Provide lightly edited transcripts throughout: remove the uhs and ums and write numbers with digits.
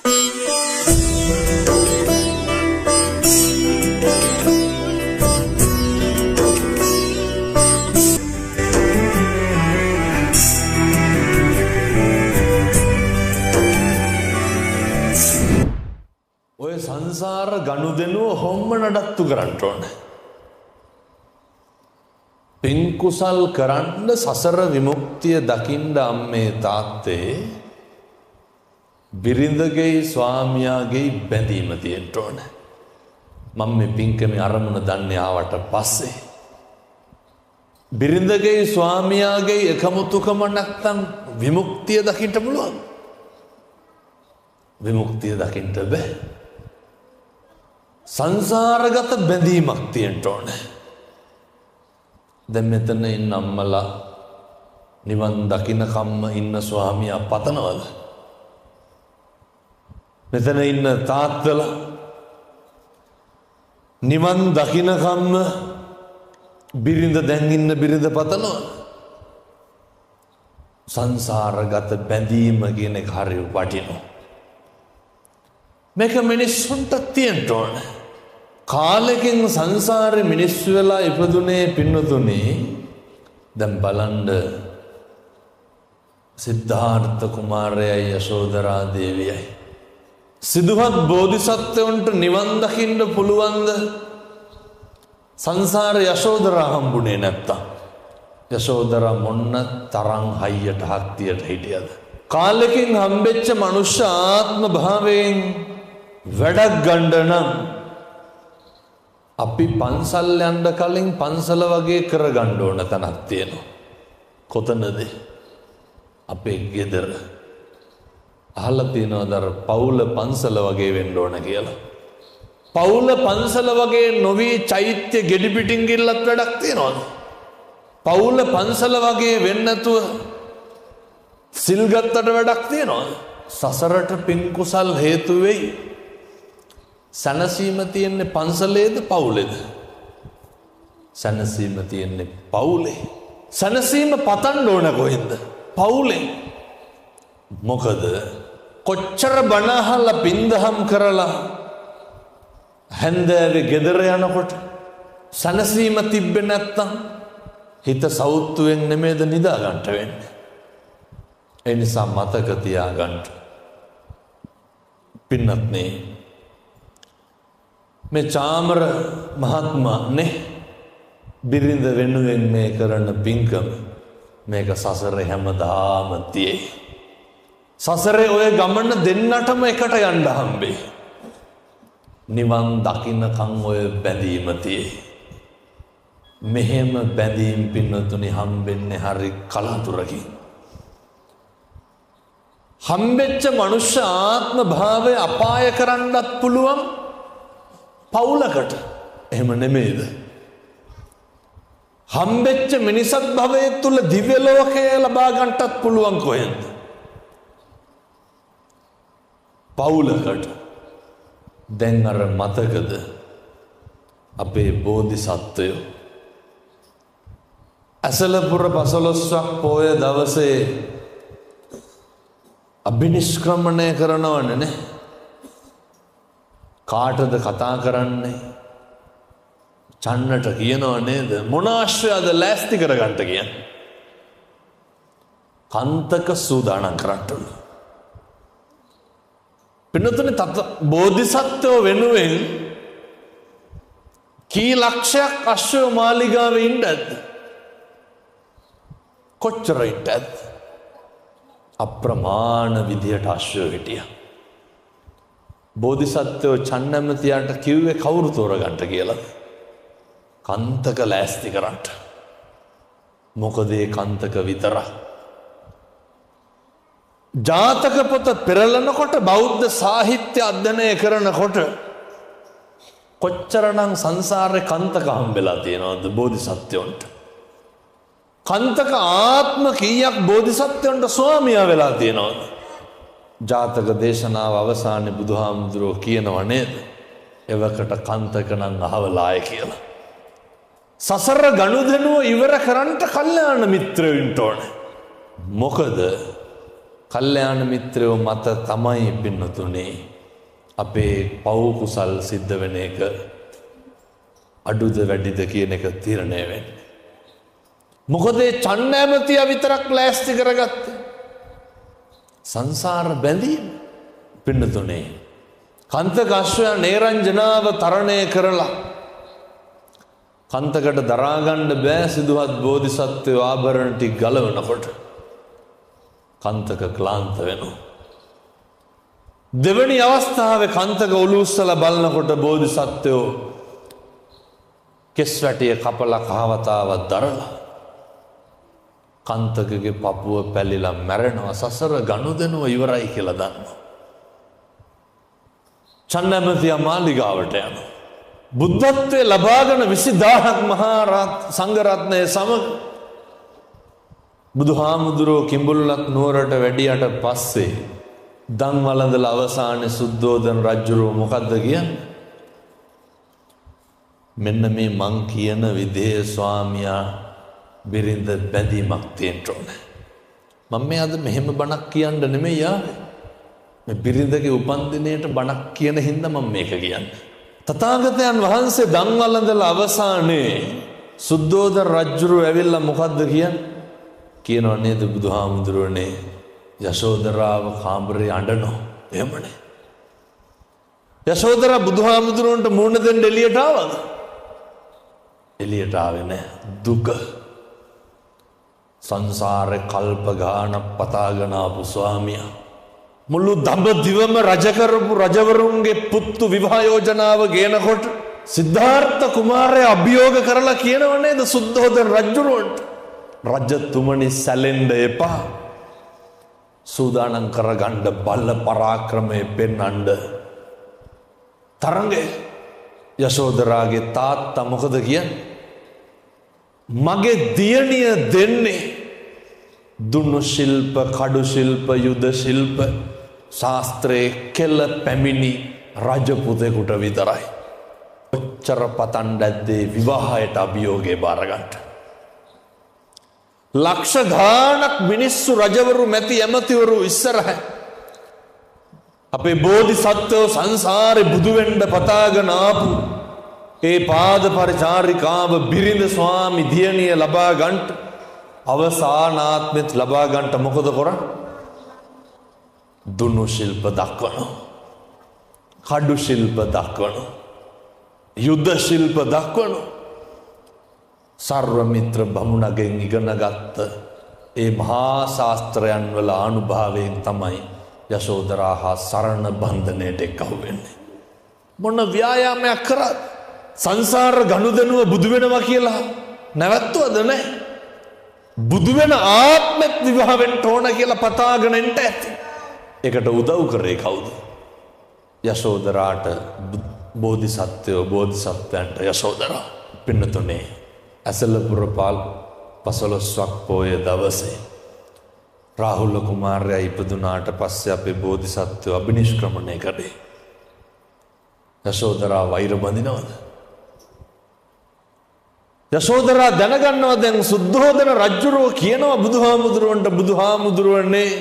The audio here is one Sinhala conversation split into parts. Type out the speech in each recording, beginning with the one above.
ඔය සංසාර ගනුදෙනුව හොම්ම නඩත්තු කරන්න ඕන. පින් කුසල් කරන්න සසර විමුක්තිය දකින්න අම්මේ තාත්තේ බිරිඳගේ ස්වාමියාගේ බැඳීම තියෙන්න ඕන. මම මේ පින්කමේ අරමුණ දන්නේ ආවට පස්සේ බිරිඳගේ ස්වාමියාගේ එකමුතුකම නැත්තම් විමුක්තිය දකින්න පුළුවන්. විමුක්තිය දකින්න බෑ. සංසාරගත බැඳීමක් තියෙන්න ඕන. දැන් මෙතන ඉන්න අම්මලා නිවන් දකින්න කම්ම ඉන්න ස්වාමියා පතනවද? මෙතන ඉන්න තාත්තලා නිවන් දකින්න කම්ම බිරිඳ දැන් ඉන්න බිරිඳ පතනවද? සංසාරගත බැඳීම කියන එක හරිය වටිනවා. මේක මිනිස්සුන්ට තියෙන්න ඕන. කාලෙකින් සංසාරේ මිනිස්සු වෙලා ඉපදුනේ පින්නතුනේ. දැන් බලන්න සිද්ධාර්ථ කුමාරයයි යශෝදරා දේවියයි සිදුහත් බෝධිසත්වයන්ට නිවන් දකින්න පුළුවන්ද? සංසාර යශෝදරා හම්බුනේ නැත්තම් යශෝදරා මොන්න තරම් හයියට හක්තියට හිටියද? කාලෙකින් හම්බෙච්ච මනුෂ්‍ය ආත්ම භාවයෙන් වැඩක් ගන්න නම් අපි පන්සල් යන්න කලින් පන්සල වගේ කරගන්න ඕන තැනක් තියෙනවා. කොතනද? අපේ ගෙදර. අහලා තියෙනවද අර පවුල පන්සල වගේ වෙන්න ඕන කියලා? පවුල පන්සල වගේ නොවි චෛත්‍ය ගෙඩි පිටින් ගිල්ලත් වැඩක් තියෙනවද? පවුල පන්සල වගේ වෙන්නේ නැතුව සිල් ගත්තට වැඩක් තියෙනවද? සසරට පින් කුසල් හේතු වෙයි. සැනසීම තියෙන්නේ පන්සලේද පවුලේද? සැනසීම තියෙන්නේ පවුලේ. සැනසීම පතන්න ඕන කොහෙන්ද? පවුලෙන්. මොකද කොච්චර බණ අහලා පින්දහම් කරලා හැන්දෑවේ ගෙදර යනකොට සැනසීම තිබ්බේ නැත්තම් හිත සෞත්තුවෙන් නෙමෙයිද නිදා ගන්නට වෙන්නේ. ඒ නිසා මතක තියාගන්න පින්නත්නේ, මේ චාමර මහත්මයා නේ බිරිඳ වෙනුවෙන් මේ කරන පින්කම මේක සසරේ හැමදාම තියෙයි. සසරේ ඔය ගමන දෙන්නටම එකට යන්න හම්බෙයි. නිවන් දකින්නකම් ඔය බැඳීම තියෙයි. මෙහෙම බැඳීම් පින්නතුනි හම්බෙන්නේ හරි කලාතුරකින්. හම්බෙච්ච මනුෂ්‍ය ආත්ම භාවය අපාය කරන්නත් පුළුවන් පවුලකට. එහෙම නෙමෙයිද? හම්බෙච්ච මිනිසත් භවය තුල දිව්‍ය ලෝකය ලබා ගන්නටත් පුළුවන් කොහෙන්ද? පවුලකට. දැන් අර මතකද අපේ බෝධිසත්වයෝ ඇසලපුර පසළොස්වක් පෝය දවසේ අභිනිෂ්ක්‍රමණය කරනවනේ නේ? කාටද කතා කරන්නේ? චන්නට කියනව නේද? මොන ආශ්‍රයද ලෑස්ති කරගන්න කියන්නේ? කන්තක සූදානම් කරන්නලු. පින්නතුනේ තත් බෝධිසත්වෝ වෙනුවෙන් කී ලක්ෂයක් අශ්වය මාලිගාවේ ඉන්න ඇද්ද? කොච්චර ඉන්න ඇද්ද? අප්‍රමාණ විදියට අශ්වය හිටියා. බෝධිසත්වෝ චන්නමතියාට කිව්වේ කවුරු තෝරගන්න කියලාද? කන්තක ලෑස්ති කරන්න. මොකද ඒ කන්තක විතරක්. ජාතක පොත පෙරලනකොට බෞද්ධ සාහිත්‍ය අධ්‍යයනය කරනකොට කොච්චරනම් සංසාරේ කන්තක හම්බෙලා තියෙනවද බෝධිසත්වයන්ට? කන්තක ආත්ම කීයක් බෝධිසත්වයන්ට ස්වාමියා වෙලා තියෙනවද? ජාතක දේශනාව අවසානයේ බුදුහාමුදුරුවෝ කියනව නේද? එවකට කන්තක නම් අහවලාය කියලා. සසර ගනුදෙනුව ඉවර කරන්නට කල්යාණ මිත්‍රයෝ ඉන්න ඕනේ. මොකද කල්යාණ මිත්‍රයෝ මත තමයි පින්නතුනේ අපේ පව් කුසල් සිද්ධ වෙන එක අඩුද වැඩිද කියන එක තීරණය වෙන්නේ. මොකද ඒ චන්න ඇමතියා විතරක් ලෑස්ති කරගත්තේ. සංසාර බැඳීම පින්නතුනේ. කන්තක අශ්වයා නේරංජනාව තරණය කරලා කන්තකට දරා ගන්න බෑ සිදුහත් බෝධිසත්වයෝ ආභරණ ටික ගලවනකොට කන්තක ක්ලාන්ත වෙනවා. දෙවැනි අවස්ථාවේ කන්තක ඔලු උස්සලා බලනකොට බෝධිසත්වයෝ කෙස් වැටිය කපලා කහවතාවක් දරලා කන්තකගේ පපුව පැලිලා මැරෙනවා. සසර ගනුදෙනුව ඉවරයි කියලා දන්නවා. චන්න ඇමතියා මාලිගාවට යනවා. බුද්ධත්වයේ ලබාගෙන 20000ක් මහා සංඝරත්නය සමග බුදුහාමුදුරුවෝ කිඹුල්ලත් නුවරට වැඩියට පස්සේ දන් වළඳලා අවසානයේ සුද්ධෝදන රජුරුව මොකද්ද කියන්නේ? මෙන්න මේ මං කියන විදිහේ ස්වාමියා බිරිඳ බැඳීමක් තියෙන්න ඕනේ. මම මේ අද මෙහෙම බණක් කියන්න නෙමෙයි ආවේ. මේ බිරිඳගේ උපන්දිනේට බණක් කියන හින්දා මම මේක කියන්නේ. තථාගතයන් වහන්සේ දන් වළඳලා අවසානයේ සුද්ධෝදන රජුරුව ඇවිල්ලා මොකද්ද කියන්නේ? කියනවා නේද බුදුහාමුදුරුවනේ යශෝදරාව කාමරේ අඬනවා. එහෙමනේ. යශෝදරා බුදුහාමුදුරුවන්ට මූණ දෙන්න එළියට ආවද? එළියට ආවේ නෑ. දුක. සංසාරේ කල්ප ගානක් පතාගෙන ආපු ස්වාමියා මුළු දඹදිවම රජ කරපු රජවරුන්ගේ පුත්තු විවාහ යෝජනාව ගේනකොට සිද්ධාර්ථ කුමාරයා අභියෝග කරලා කියනව නේද සුද්ධෝදන රජුරුවන්ට, රජතුමනි සැලෙන්න එපා, සූදානම් කරගන්න බල පරාක්‍රමය පෙන්වන්න තරඟේ. යශෝදරාගේ තාත්තා මොකද කියන්නේ? මගේ දියණිය දෙන්නේ දුනු ශිල්ප, කඩු ශිල්ප, යුද ශිල්ප ශාස්ත්‍රයේ කෙල පැමිණි රජපුතෙකුට විතරයි. ඔච්චර පතන් ඇද්දේ විවාහයට අභියෝගය බාරගන්න. ලක්ෂ ගාණක් මිනිස්සු රජවරු මැති ඇමතිවරු ඉස්සරහ අපේ බෝධිසත්වෝ සංසාරේ බුදු වෙන්න පතාගෙන ආපු ඒ පාද පරිචාරිකාව බිරිඳ ස්වාමි දියණිය ලබා ගන්නට අවසානාත්මෙත් ලබා ගන්නට මොකද කරන්නේ? දුනු ශිල්ප දක්වනවා, කඩු ශිල්ප දක්වනවා, යුද්ධ ශිල්ප දක්වනවා. සර්වමිත්‍ර බමුණගෙන් ඉගෙනගත්ත ඒ මහා ශාස්ත්‍රයන් වල ආනුභාවයෙන් තමයි යශෝදරා හා සරණ බන්ධනයට එක්කහු වෙන්නේ. මොන ව්‍යායාමයක් කරත් සංසාර ගනුදෙනුව බුදු වෙනවා කියලා නැවැත්තුවද නැහැ? බුදු වෙන ආත්මෙත් විවාහ වෙන්න ඕන කියලා පතාගෙන එන්න ඇති. ඒකට උදව් කරේ කවුද? යශෝදරාට බෝධිසත්වයෝ, බෝධිසත්වයන්ට යශෝදරා. පින්නතුනේ ඇසලපුර පාල් 15ක් පෝය දවසේ රාහුල කුමාරයා ඉපදුනාට පස්සේ අපේ බෝධිසත්වයෝ අභිනිෂ්ක්‍රමණය කරේ. යශෝදරා වෛර බඳිනවද? යශෝදරා දැනගන්නවා දැන් සුද්ධෝදන රජුරෝ කියනවා බුදුහාමුදුරුවන්ට, බුදුහාමුදුරුවනේ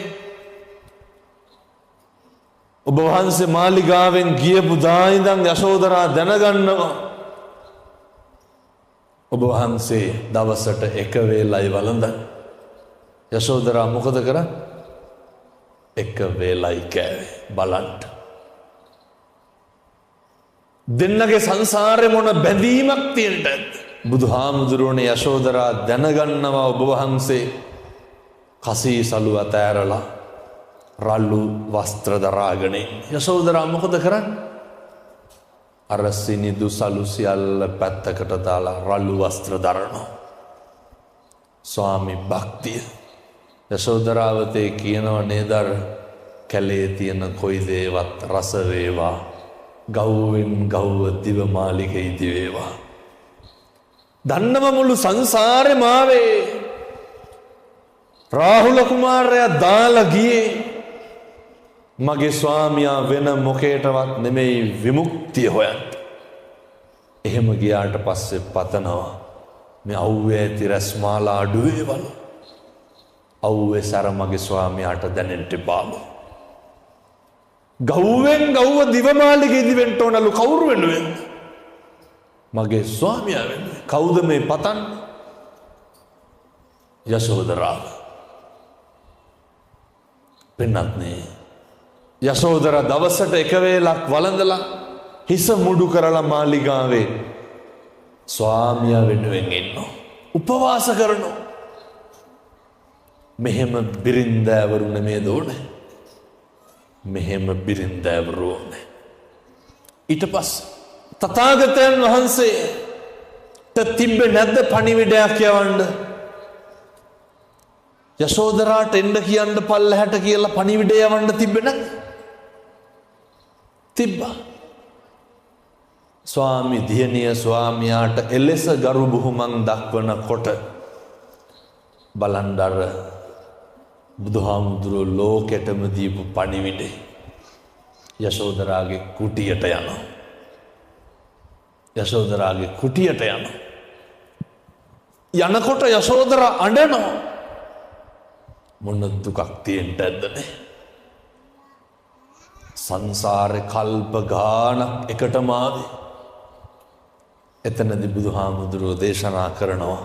ඔබ වහන්සේ මාලිගාවෙන් ගියපු දා ඉඳන් යශෝදරා දැනගන්නවා ඔබ වහන්සේ දවසට එක වේලයි වළඳන්නේ. යශෝදරා මොකද කරන්නේ? එක වේලයි කෑවේ. බලන්න. දෙන්නගේ සංසාරේ මොන බැඳීමක් තියෙන්නද? බුදුහාමුදුරුවනේ යශෝදරා දැනගන්නවා ඔබ වහන්සේ කසී සලු අතෑරලා රළු වස්ත්‍ර දරාගෙන. යශෝදරා මොකද කරන්නේ? අර සිනිදු සලු සියල්ල පැත්තකට දාලා රළු වස්ත්‍ර දරනවා. ස්වාමි භක්තිය. යශෝදරාවතේ කියනව නේද අර කැලේ තියෙන කොයි දේවත් රස වේවා, ගව්වෙන් ගව්ව දිව මාලිගේ ඉදි වේවා. දන්නම මුළු සංසාරෙම ආවේ රාහුල කුමාරයා දාලා ගියේ මගේ ස්වාමියා වෙන මොකේටවත් නෙමෙයි විමුක්තිය හොයන්න. එහෙම ගියාට පස්සේ පතනවා මේ අවුවේ ඇති රැස්මාලා අඩු වේවලු. අවුවේ සැර මගේ ස්වාමියාට දැනෙන්න එපාලු. ගව්වෙන් ගව්ව දිවමාලිගේ ඉදි වෙන්න ඕනලු කවුරු වෙනුවෙන්ද? මගේ ස්වාමියා වෙනුවෙන්. කවුද මේ පතන්නේ? යශෝදරාව. පින්නත් නේ, යශෝදරා දවසට එක වේලක් වළඳලා හිස මුඩු කරලා මාලිගාවේ ස්වාමියා වෙනුවෙන් ඉන්නවා. උපවාස කරනවා. මෙහෙම බිරින්දෑවරු නෙමේද ඕනේ? මෙහෙම බිරින්දෑවරු ඕනේ. ඊට පස්සේ තථාගතයන් වහන්සේට තිබ්බේ නැද්ද පණිවිඩයක් යවන්න? යශෝදරාට එන්න කියන්න පල්ලහැට කියලා පණිවිඩය යවන්න තිබ්බේ නැද්ද? තිබ්බා. ස්වාමි දියණිය ස්වාමියාට එලෙස ගරු බුහුමන් දක්වනකොට බලන්න අර බුදුහාමුදුරුවෝ ලෝකෙටම දීපු පණිවිඩේ යශෝදරාගේ කුටියට යනවා. යශෝදරාගේ කුටියට යනවා. යනකොට යශෝදරා අඬනවා. මොන දුකක් තියෙන්න ඇද්ද නේ? සංසාරේ කල්ප ගාණක් එකටම ආවේ. එතනදී බුදුහාමුදුරුවෝ දේශනා කරනවා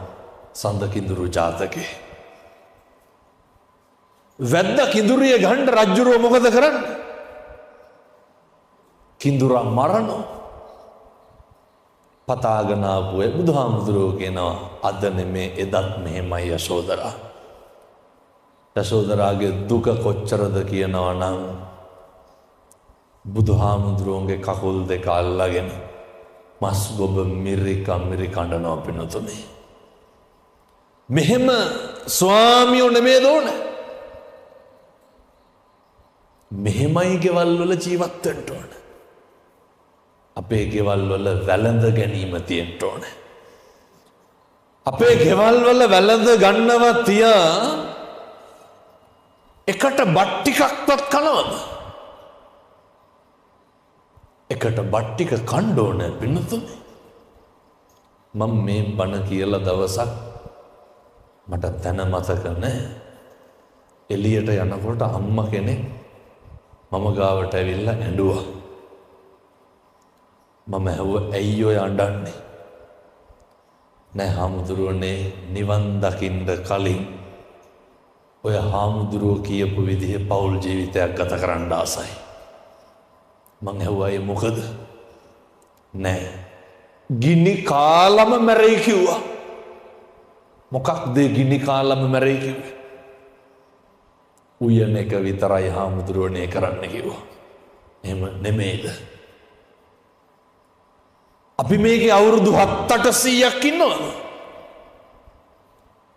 සඳ කිඳුරු ජාතකේ. වැද්ද කිඳුරිය ගන්න රජුරුව මොකද කරන්නේ? කිඳුරා මරනවා. පතාගෙන ආපු ඒ බුදුහාමුදුරුවෝ කියනවා අද නෙමේ එදත් මෙහෙමයි යශෝදරා. යශෝදරාගේ දුක කොච්චරද කියනවා නම් බුදුහාමුදුරුවන්ගේ කකුල් දෙක අල්ලගෙන මස් ගොබ මිරික මිරික අඬනවා පිනතුනේ. මෙහෙම ස්වාමියෝ නෙමේ දෝනේ. මෙහෙමයි ගෙවල් වල ජීවත් වෙන්න ඕන. අපේ ගෙවල් වල වැළඳ ගැනීම තියෙන්න ඕන. අපේ ගෙවල් වල වැළඳ ගන්නව තියා එකට බත් ටිකක්වත් කනවද? එකට බත් ටික කන්න ඕන පින්නතුනේ. මම මේ බණ කියලා දවසක් මට තැන මතක නෑ. එළියට යනකොට අම්මා කෙනෙක් මම ගාවට ඇවිල්ලා ඇඬුවා. මම ඇහුවා ඇයි ඔය අඬන්නේ? නෑ හාමුදුරුවනේ, නිවන් දකින්න කලින් ඔය හාමුදුරුවෝ කියපු විදිහේ පෞල් ජීවිතයක් ගත කරන්න ආසයි. මං ඇහුවා ඒ මොකද? නෑ ගිනි කාලම මැරෙයි කිව්වා. මොකක්ද ඒ ගිනි කාලම මැරෙයි කිව්වේ? උයන එක විතරයි හාමුදුරුවනේ කරන්න කිව්වා. එහෙම නෙමෙයිද? අපි මේකේ අවුරුදු 700-800ක් ඉන්නවද?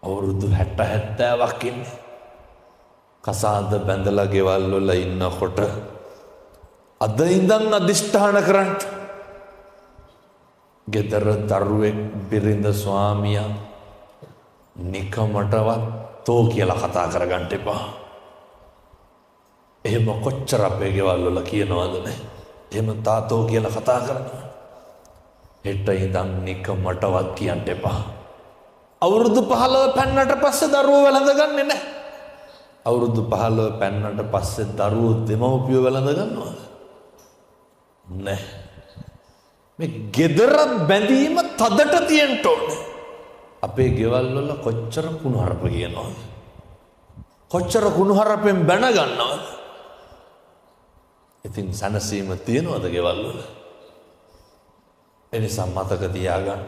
අවුරුදු 60-70ක් ඉන්නේ. කසාද බැඳලා ගෙවල් වල ඉන්නකොට අද ඉඳන් අදිෂ්ඨාන කරන්න. ගෙදර දරුවෙක් බිරිඳ ස්වාමියා නිකමටවත් තෝ කියලා කතා කරගන්න එපා. එහෙම කොච්චර අපේ ගෙවල් වල කියනවද නේ? එහෙම තාතෝ කියලා කතා කරනවා. හෙට ඉඳන් නිකමටවත් කියන්න එපා. අවුරුදු 15 පැන්නට පස්සේ දරුවෝ වැළඳගන්නේ නැහැ. අවුරුදු 15 පැන්නට පස්සේ දරුවෝ දෙමව්පියෝ වැළඳ ගන්නවද? නෑ. මේ ගෙදර බැඳීම තදට තියෙන්න ඕනේ. අපේ ගෙවල් වල කොච්චර කුණුහරුප කියනවද? කොච්චර කුණුහරුපෙන් බැන ගන්නවද? ඉතින් සැනසීම තියෙනවද ගෙවල් වල? එනිසා මතක තියාගන්න.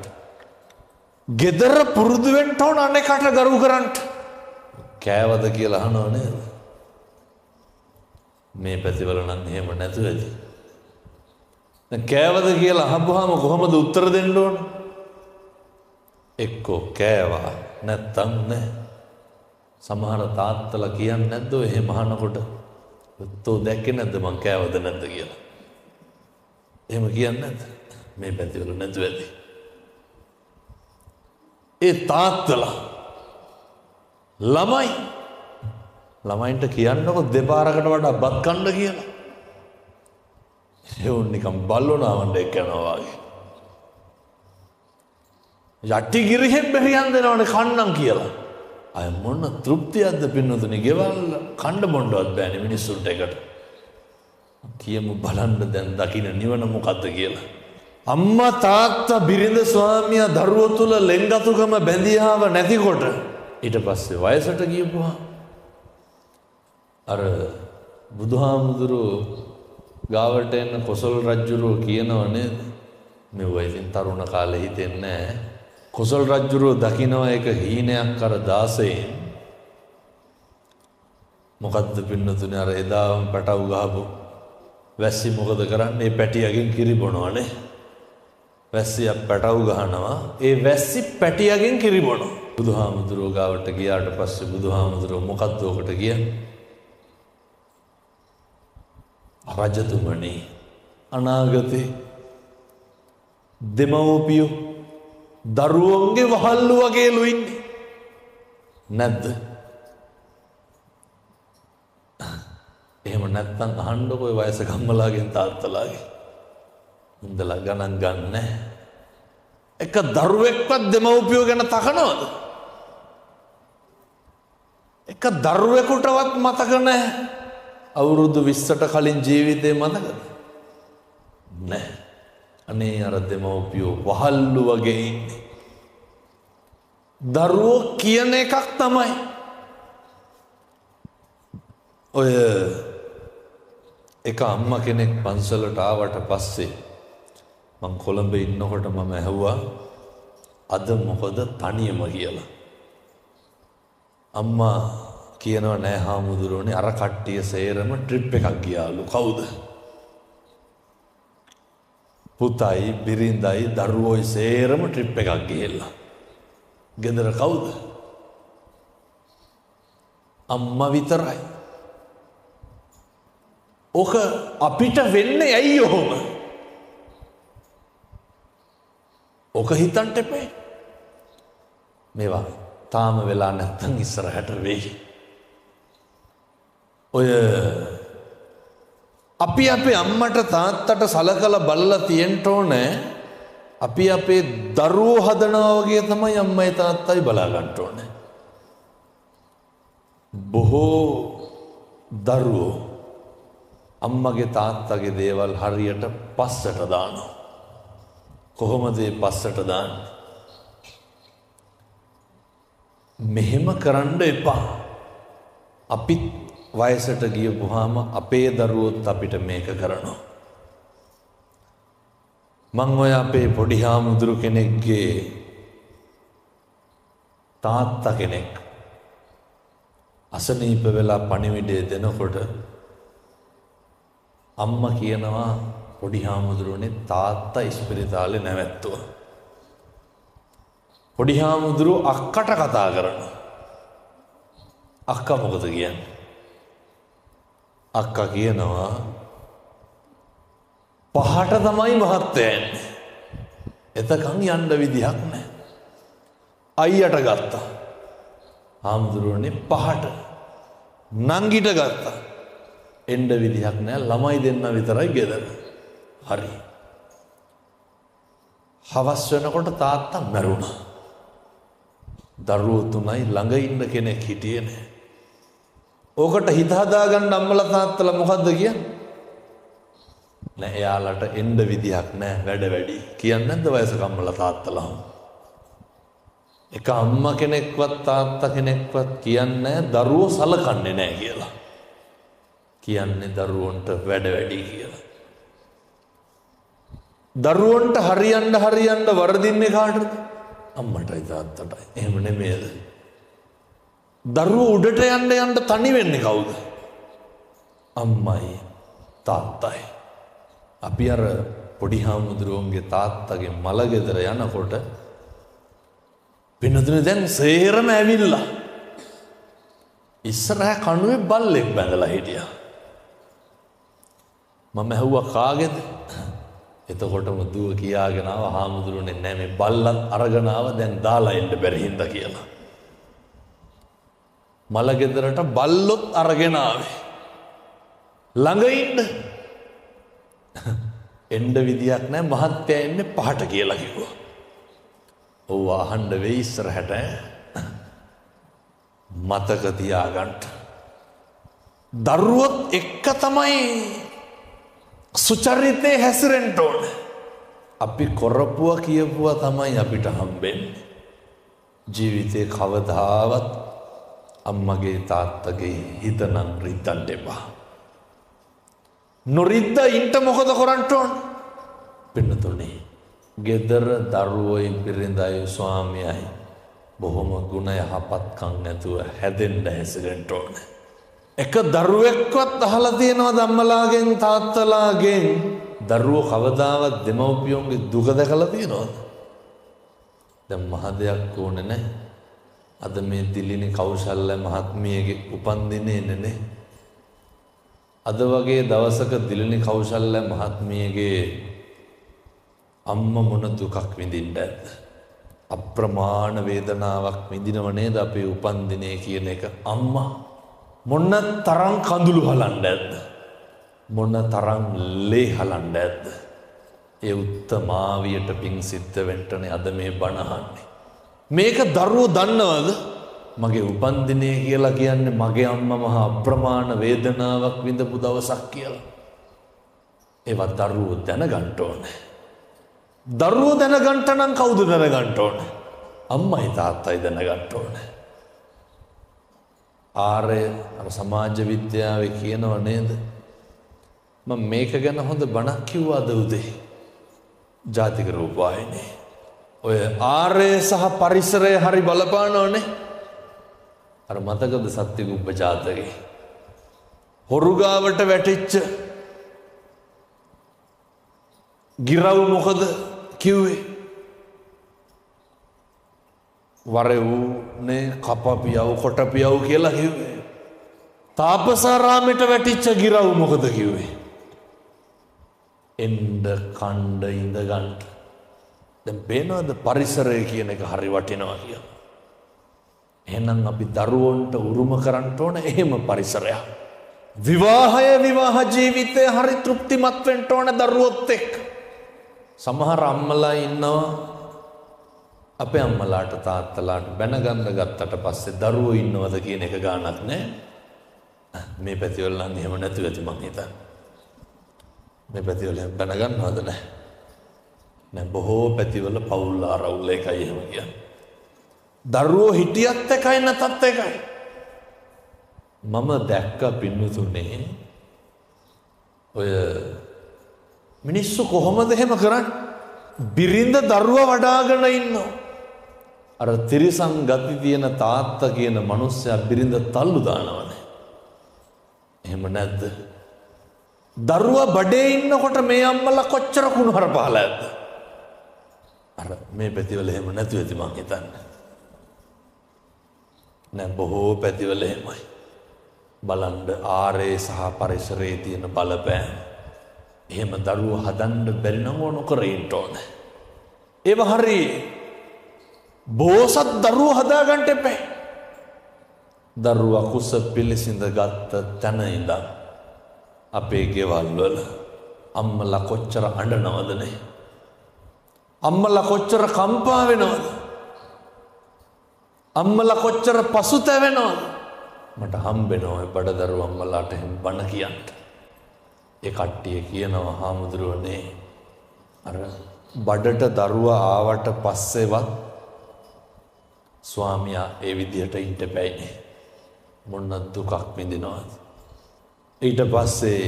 ගෙදර පුරුදු වෙන්න ඕන අනේකට ගරු කරන්න. කෑවද කියලා අහනව නේද? මේ පැතිවල නම් එහෙම නැතුව ඇති. දැන් කෑවද කියලා අහපුවාම කොහොමද උත්තර දෙන්න ඕන? එක්කෝ කෑවා නැත්තම් නෑ. සමහර තාත්තලා කියන්නේ නැද්ද ඔය එහෙම අහනකොට? තෝ දැක්කේ නැද්ද මං කෑවද නැද්ද කියලා? එහෙම කියන්නේ නැද්ද? මේ පැතිවල නැතුව ඇති. ඒ තාත්තලා ළමයි ළමයින්ට කියන්නකො දෙපාරකට වඩා බත් කන්න කියලා. ඒ උන් නිකන් බල්ලෝ නාවන්න එක්ක යනවා වගේ. යටි ගිරිහෙන් බෙරියන් දෙනවනේ කන්නම් කියලා. අය මොන තෘප්තියක්ද පින්නතුනි, ගෙවල් කණ්ඩ බොණ්ඩවත් බෑනේ මිනිස්සුන්ට එකට. කියමු බලන්න දැන් දකින්න නිවන මොකද්ද කියලා. අම්මා තාත්තා බිරිඳ ස්වාමියා දරුවෝ තුල ලෙන්ගතුකම බැඳියාව නැතිකොට ඊට පස්සේ වයසට ගියපුවා අර බුදුහාමුදුරුවෝ ගාවට එන කොසල් රජුරෝ කියනව නේද? මෙව්වා ඉතින් තරුණ කාලේ හිතෙන්නේ නෑ. කොසල් රජුරෝ දකිනවා එක හීනයක් අර 16න්. මොකද්ද පින්නතුනේ අර එදාම පැටව් ගහපු වැස්සි මොකද කරන්නේ? ඒ පැටියගෙන් කිරි බොනවනේ. වැස්සියක් පැටව් ගහනවා. ඒ වැස්සි පැටියගෙන් කිරි බොනවා. බුදුහාමුදුරුවෝ ගාවට ගියාට පස්සේ බුදුහාමුදුරුවෝ මොකද්ද ඔකට කියන්නේ? රජතුමනි, අනාගතේ දෙමව්පියෝ දරුවන්ගේ වහල්ලු වගේලු ඉන්නේ නැද්ද? එහෙම නැත්නම් අහන්නකෝ ඔය වයසක අම්මලාගෙන් තාත්තලාගෙන්. උන්දලා ගණන් ගන්නෑ. එක දරුවෙක්වත් දෙමව්පියෝ ගැන තකනවද? එක දරුවෙකුටවත් මතක නැහැ. අවුරුදු 20ට කලින් ජීවිතේ මතකද? නැහැ. අනේ අර දෙමව්පියෝ වහල්ලු වගේ ඉන්නේ. දරුවෝ කියන එකක් තමයි. ඔය එක අම්මා කෙනෙක් පන්සලට ආවට පස්සේ මං කොළඹ ඉන්නකොට මම ඇහුවා අද මොකද තනියම කියලා. අම්මා කියනවා නෑ හාමුදුරුවනේ අර කට්ටිය සේරම ට්‍රිප් එකක් ගියාලු. කවුද? පුතයි බිරිඳයි දරුවෝයි සේරම ට්‍රිප් එකක් ගිහිල්ලා. ගෙදර කවුද? අම්මා විතරයි. ඔක අපිට වෙන්නේ ඇයි ඔහොම? ඔක හිතන්න එපා. මේවා තාම වෙලා නැත්තම් ඉස්සරහට වෙයි. ඔය අපි අපේ අම්මට තාත්තට සලකලා බලලා තියෙන්න ඕනේ. අපි අපේ දරුවෝ හදනවා වගේ තමයි අම්මයි තාත්තයි බලා ගන්න ඕනේ. බොහෝ දරුවෝ අම්මගේ තාත්තගේ දේවල් හරියට පස්සට දානවා. කොහොමද ඒ පස්සට දාන්නේ? මෙහෙම කරන්න එපා. අපිත් වයසට ගියපුවාම අපේ දරුවොත් අපිට මේක කරනවා. මං ඔය අපේ පොඩි හාමුදුරු කෙනෙක්ගේ තාත්තා කෙනෙක් අසනීප වෙලා පණිවිඩය දෙනකොට අම්මා කියනවා පොඩි හාමුදුරුවනේ තාත්තා ඉස්පිරිතාලේ නැවැත්තුවා. පොඩි හාමුදුරුවෝ අක්කට කතා කරනවා. අක්කා මොකද කියන්නේ? අක්කා කියනවා පහට තමයි මහත්තයා එන්නේ. එතකන් යන්න විදිහක් නැහැ. අයියට ගත්තා. හාමුදුරුවනේ පහට. නංගිට ගත්තා. එන්න විදිහක් නැහැ. ළමයි දෙන්න විතරයි ගෙදර. හරි. හවස් වෙනකොට තාත්තා මැරුණා. දරුවෝ තුනයි ළඟ ඉන්න කෙනෙක් හිටියේ නෑ. ඕකට හිත හදාගන්න අම්මලා තාත්තලා මොකද්ද කියන්නේ? නෑ එයාලට එන්න විදිහක් නෑ, වැඩ වැඩි. කියන්නේ නැද්ද වයසක අම්මලා තාත්තලා? එක අම්මා කෙනෙක්වත් තාත්තා කෙනෙක්වත් කියන්නේ දරුවෝ සලකන්නේ නෑ කියලා. කියන්නේ දරුවන්ට වැඩ වැඩි කියලා. දරුවන්ට හරියන්න හරියන්න වරදින්නේ කාටද? අම්මටයි තාත්තටයි. එහෙම නෙමෙයිද? දරුවෝ උඩට යන්න යන්න තනි වෙන්නේ කවුද? අම්මයි තාත්තයි. අපි අර පොඩි හාමුදුරුවන්ගේ තාත්තගේ මල ගෙදර යනකොට පින්නතුනේ දැන් සේරම ඇවිල්ලා ඉස්සරහ කණුවේ බල්ලෙක් බැඳලා හිටියා. මම ඇහුවා කාගේද? එතකොටම දුව කියාගෙන ආවා හාමුදුරුවනේ නෑ මේ බල්ලත් අරගෙන ආවා දැන් දාලා එන්න බැරි හින්දා කියලා. මල ගෙදරට බල්ලොත් අරගෙන ආවේ. ළඟ ඉන්න. එන්න විදියක් නෑ මහත්තයා එන්නේ පහට කියලා කිව්වා. ඔව් අහන්න වෙයි ඉස්සරහට. මතක තියාගන්න. දරුවොත් එක්ක තමයි සුචරිතේ හැසිරෙන්න ඕන. අපි කරපුවා කියපුවා තමයි අපිට හම්බෙන්නේ. ජීවිතේ කවදාවත් අම්මගේ තාත්තගේ හිත නම් රිද්දන්න එපා. නොරිද්ද ඉන්න මොකද කරන්න ඕන? පින්නතුනේ, ගෙදර දරුවෝයි බිරිඳයි ස්වාමියයි බොහොම ගුණ යහපත්කම් නැතුව හැදෙන්න හැසිරෙන්න ඕන. එක දරුවෙක්වත් අහලා තියෙනවද අම්මලාගෙන් තාත්තලාගෙන් දරුවෝ කවදාවත් දෙමව්පියන්ගේ දුක දැකලා තියෙනවද? දැන් මහ දෙයක් ඕනේ නැහැ. අද මේ දිලිනි කෞශල්‍ය මහත්මියගේ උපන්දිනේ නේ. අද වගේ දවසක දිලිනි කෞශල්‍ය මහත්මියගේ අම්මා මොන දුකක් විඳින්න ඇද්ද? අප්‍රමාණ වේදනාවක් විඳිනව නේද අපේ උපන්දිනේ කියන එක? අම්මා මොන තරම් කඳුළු හලන්න ඇද්ද? මොන තරම් ලේ හලන්න ඇද්ද? ඒ උත්තමාවියට පිං සිද්ධ වෙන්නනේ අද මේ බණ අහන්නේ. මේක දරුවෝ දන්නවද? මගේ උපන්දිනය කියලා කියන්නේ මගේ අම්මා මහා අප්‍රමාණ වේදනාවක් විඳපු දවසක් කියලා. ඒවා දරුවෝ දැනගන්න ඕනේ. දරුවෝ දැනගන්න නම් කවුද දැනගන්න ඕනේ? අම්මයි තාත්තයි දැනගන්න ඕනේ. ආර්ය අර සමාජ විද්‍යාවේ කියනව නේද? මම මේක ගැන හොඳ බණක් කිව්වා අද උදේ. ජාතික රූපවාහිනියේ. ඔය ආර්ය සහ පරිසරය හරි බලපානවනේ. අර මතකද සත්‍යගුබ්බ ජාතකේ? හොරුගාවට වැටිච්ච ගිරව් මොකද කිව්වේ? වරෙව්නේ කපපියව් කොටපියව් කියලා කිව්වේ. තාපසාරාමෙට වැටිච්ච ගිරව් මොකද කිව්වේ? එන්න කණ්ඩ ඉඳ ගන්න. දැන් පේනවද පරිසරය කියන එක හරි වටිනවා කියලා? එහෙනම් අපි දරුවන්ට උරුම කරන්න ඕන එහෙම පරිසරයක්. විවාහය විවාහ ජීවිතය හරි තෘප්තිමත් වෙන්න ඕන දරුවොත් එක්ක. සමහර අම්මලා ඉන්නවා අපේ අම්මලාට තාත්තලාට බැනගන්න ගත්තට පස්සේ දරුවෝ ඉන්නවද කියන එක ගාණක් නෑ. මේ පැතිවල නම් එහෙම නැතුව ඇති මං හිතන්නේ. මේ පැතිවල එහෙම බැන ගන්නවද නෑ? නෑ, බොහෝ පැතිවල පවුල් ආරවුල් එකයි එහෙම කියන්නේ. දරුවෝ හිටියත් එකයි නැතත් එකයි. මම දැක්ක පින්නතුනේ ඔය මිනිස්සු කොහොමද එහෙම කරන්නේ? බිරිඳ දරුවා වඩාගෙන ඉන්නවා. අර තිරිසන් ගති තියෙන තාත්තා කියන මනුස්සයා බිරිඳ තල්ලු දානවනේ. එහෙම නැද්ද? දරුවා බඩේ ඉන්නකොට මේ අම්මලා කොච්චර කුණුහරුප පහල ඇද්ද? අර මේ පැතිවල එහෙම නැතුව ඇති මං හිතන්නේ. නෑ, බොහෝ පැතිවල එහෙමයි. බලන්න ආරේ සහ පරිසරයේ තියෙන බලපෑම. එහෙම දරුවෝ හදන්න බැරි නම් ඕන නොකර ඉන්න ඕනේ. ඒව හරි බෝසත් දරුවෝ හදාගන්න එපා. දරුවා කුස පිළිසිඳ ගත්ත තැන ඉඳන් අපේ ගෙවල් වල අම්මලා කොච්චර අඬනවද නේ? අම්මලා කොච්චර කම්පා වෙනවද? අම්මලා කොච්චර පසුතැවෙනවද? මට හම්බෙනවා ඔය බඩදරුව අම්මලාට එහෙම බණ කියන්න. ඒ කට්ටිය කියනවා හාමුදුරුවනේ අර බඩට දරුවා ආවට පස්සේවත් ස්වාමියා ඒ විදිහට ඉන්න බෑනේ. මොන දුකක් විඳිනවද? ඊට පස්සේ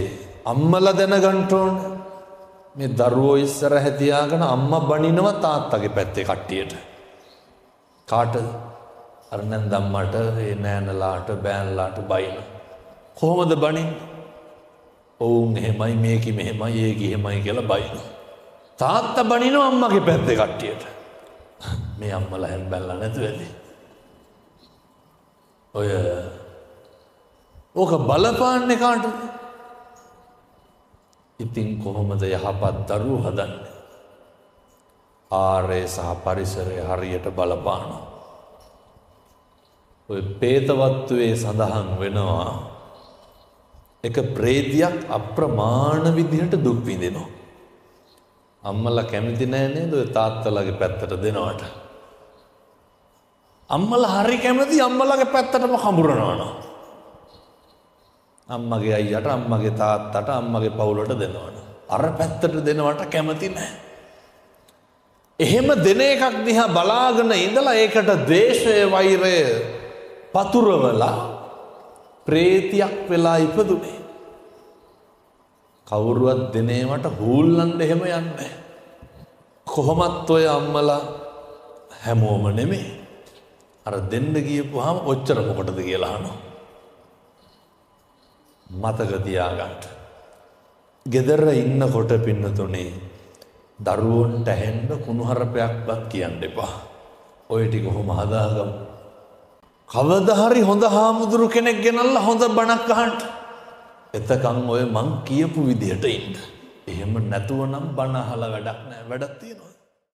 අම්මලා දැනගන්න ඕන මේ දරුවෝ ඉස්සරහ තියාගෙන අම්මා බනිනවා තාත්තගේ පැත්තේ කට්ටියට. කාටද? අර නැන්දම්මට, ඒ නෑනලාට, බෑන්ලාට බයින. කොහොමද බනින්නේ? ඔවුන් එහෙමයි, මේකි මෙහෙමයි, ඒකි එහෙමයි කියලා බයින. තාත්තා බනිනවා අම්මගේ පැත්තේ කට්ටියට. මේ අම්මලා හැම බැලලා නැතුව ඇති. ඔය ඕක බලපාන්නේ කාටද? ඉතින් කොහොමද යහපත් දරුවෝ හදන්නේ? ආරේ සහ පරිසරය හරියට බලපානවා. ඔය පේතවත්තුවේ සඳහන් වෙනවා එක ප්‍රේතියක් අප්‍රමාණ විදිහට දුක් විඳිනවා. අම්මලා කැමති නෑ නේද ඔය තාත්තලාගේ පැත්තට දෙනවට? අම්මලා හරි කැමති අම්මලාගේ පැත්තටම කඹරනවා නෝ. අම්මගේ අයියට, අම්මගේ තාත්තට, අම්මගේ පවුලට දෙනවනේ. අර පැත්තට දෙනවට කැමති නෑ. එහෙම දෙන එකක් දිහා බලාගෙන ඉඳලා ඒකට ද්වේෂය, වෛරය පතුරවලා ප්‍රේතියක් වෙලා ඉපදුනේ. කවුරුවත් දෙන ඒවට හූල්ලන්න එහෙම යන්නේ නෑ. කොහොමත් ඔය අම්මලා හැමෝම නෙමෙයි. අර දෙන්න ගියපුවාම ඔච්චර මොකටද කියලා අහනවා. මතක තියාගන්න. ගෙදර ඉන්නකොට පින්නතුනේ දරුවන්ට ඇහෙන්න කුණුහරුපයක්වත් කියන්න එපා. ඔය ටික කොහොම හදාගමු. කවදා හරි හොඳ හාමුදුරු කෙනෙක් ගෙනල්ලා හොඳ බණක් අහන්න. එතකන් ඔය මං කියපු විදිහට ඉන්න. එහෙම නැතුව නම් බණ අහලා වැඩක් නෑ. වැඩක් තියෙනවද?